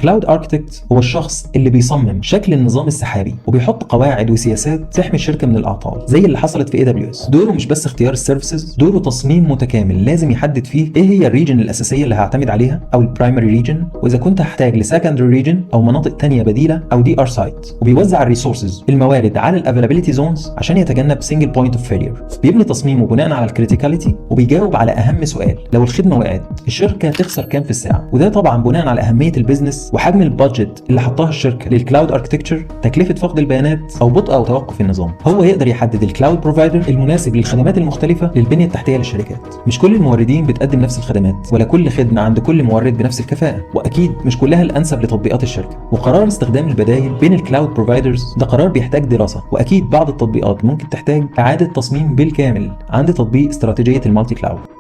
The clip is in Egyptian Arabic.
cloud architect هو الشخص اللي بيصمم شكل النظام السحابي وبيحط قواعد وسياسات تحمي الشركة من الاعطال زي اللي حصلت في AWS. دوره مش بس اختيار ال services، دوره تصميم متكامل لازم يحدد فيه ايه هي ال region الاساسية اللي هعتمد عليها او ال primary region، واذا كنت هحتاج ل secondary region او مناطق ثانية بديله او DR site، وبيوزع ال resources الموارد على ال availability zones عشان يتجنب single point of failure. بيبني تصميمه بناء على ال criticality وبيجاوب على اهم سؤال: لو الخدمة وقعت الشركة تخسر كام في الساعه؟ وده طبعا بناء على اهمية ال business وحجم ال budget اللي حطاها الشركة لل cloud architecture، تكلفة فقد البيانات او بطء او توقف النظام. هو يقدر يحدد ال cloud provider المناسب للخدمات المختلفة للبنيه التحتية للشركات. مش كل الموردين بتقدم نفس الخدمات، ولا كل خدمة عند كل مورد بنفس الكفاءة، واكيد مش كلها الانسب لتطبيقات الشركة. وقرار استخدام البدايل بين ال cloud providers ده قرار بيحتاج دراسه، واكيد بعض التطبيقات ممكن تحتاج اعاده تصميم بالكامل عند تطبيق استراتيجية ال multi cloud.